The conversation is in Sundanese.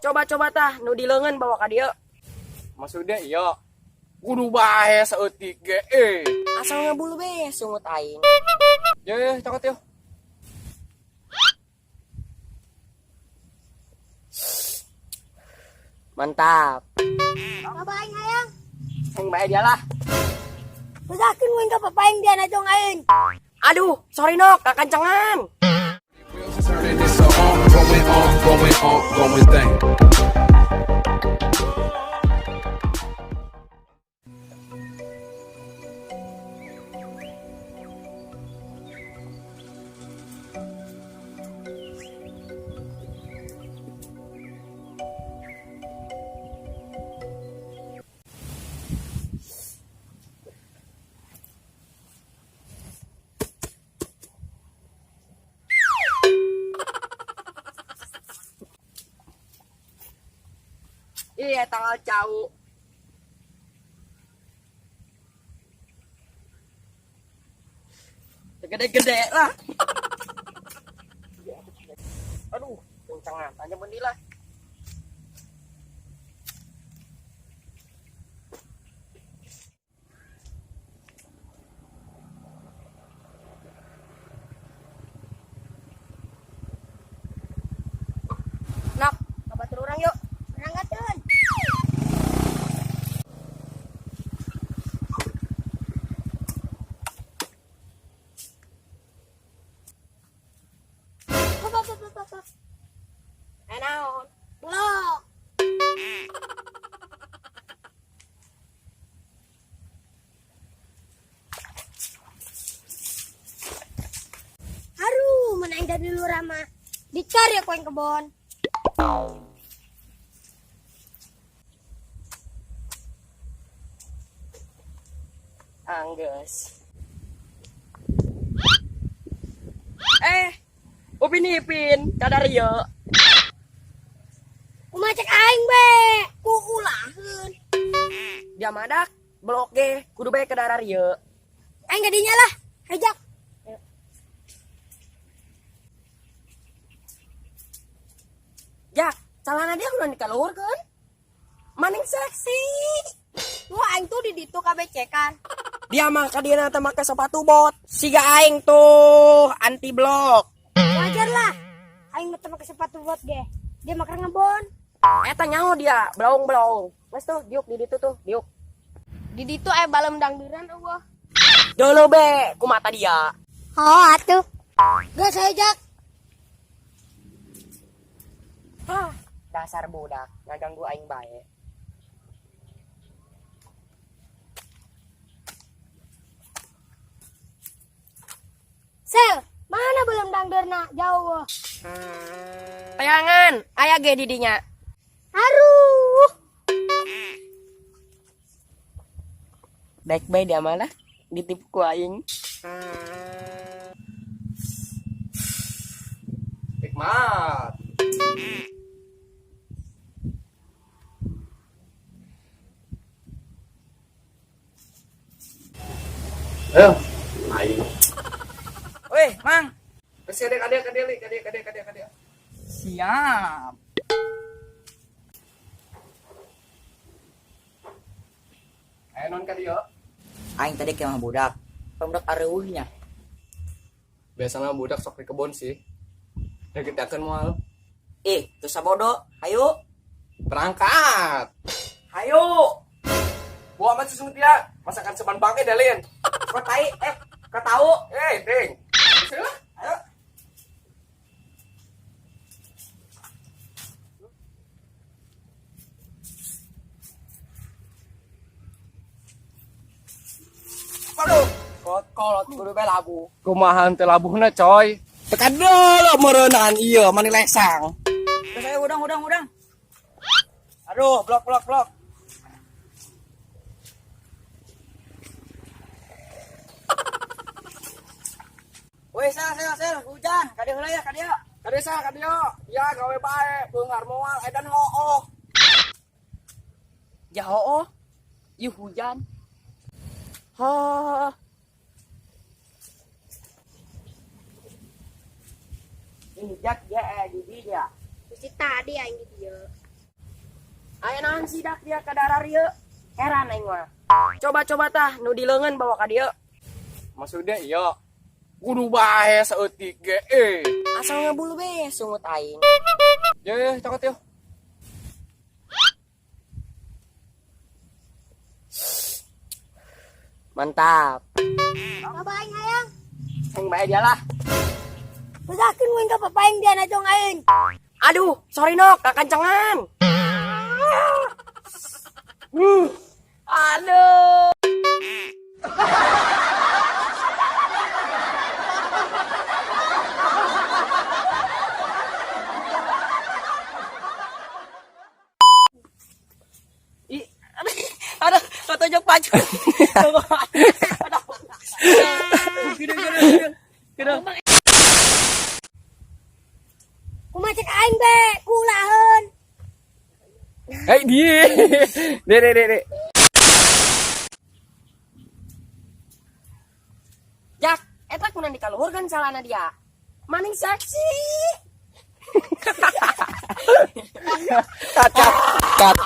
Coba-coba tah nu di leungeun bawa ka dieu. Maksudnya iya. Kudu bae saeutik ge eh. Asal ngabulu be sungut aing. Yo yo cokot yo. Mantap. Bapak aing hayang. Aing bae dia lah. Bedakeun we ka papa aing dia najong aing. Aduh, sorry nok, kakancangan. Wheels turning, it's a ongoing, ongoing, ongoing thing. Iya, tanggal jauh. Gede-gede lah. Aduh, kencangan. Tanya bendi lah. Nak, kabatur orang yuk. Berangkateun. Hop, hop, hop, hop, hop. Eh, naon? Blok. Haruh, mana aing dari lurah mah. Dicari aku yang kebon. Angges. Eh, Upin Ipin, kadario. Kumaha cek aing be, ku ulaheun. Dia madak, blok ge, kudu bae ke darario. Aing gadinya lah, hajak. Jak, celana dia udah dikaluhurkeun. Maning seksi. Wah, aing tuh di ditu kabecekan. Dia mah ka dieu teh make sepatu bot. Siga aing tuh anti blok. Wajar lah. Aing mah teu make sepatu bot ge. Dia mah keur ngebon. Eta nyaho dia, blaung-blaung. Geus tuh, diuk di ditu tuh, diuk. Di ditu aya balem dangdeuran eueuh. Dulu be, kumata dia. Oh, atuh. Geus hayu Jak. Hah, dasar budak, ngaganggu aing bae. Sel, mana belum dangdeurna jauh. Tayangan, aya ge di dinya. Aduh. Baik bae dia malah ditipu ku aing. Nikmat. Ayo, aing. Weh, Mang. Kasih adek adek adek adek adek adek adek. Siap. Ayo non ka dieu. Aing tadi kemah budak. Budak areuhnya. Biasanya budak sok di kebon sih. Ya kita akan moal. Eh, terus sabodo. Hayu. Berangkat. Hayu. Bawa amat susu dia. Masakan seban bangke dalin. Kau tai, kau tahu. Eh, ding. Bismillah. Ayo. Waduh, kolot kudu bae labu. Kumaha teh labuhna, coy. Tekan dulu meureunan ieu mani lesang. Terus ayo udang, udang, udang. Aduh, blok, blok, blok. Weh, sel, sel, sel, hujan. Kadieu heula ya, kadieu. Kadieu sah, kadieu. Ya gawe bae, beunghar moal edan hooh. Ya hooh. Ieu hujan. Ha. Ini jak dia di dia. Mesti tadi aing di dieu. Aya naon sidak dia ka darar ieu? Heran aing mah. Coba-coba tah nu di leungeun bawa ka dieu. Maksudnya iya. Kudu bae saeutik ge eh. Asal ngebul be sungut aing. Ya ya cokot yo. Mantap. Coba aing hayang. Aing bae dia lah. Bedakeun we ka papa aing dia najong aing. Aduh, sorry Nok, kakancangan. Aduh. Ih, aduh, aduh, ketonjok pacu. Aduh. Gede gede gede. Gede. Kumaha cek aing be, kulaheun. Hei dia. Dek dek dek dek. Jak, eta kunan dikaluhur kan salana dia. Maning seksi. Cut cut. Cut.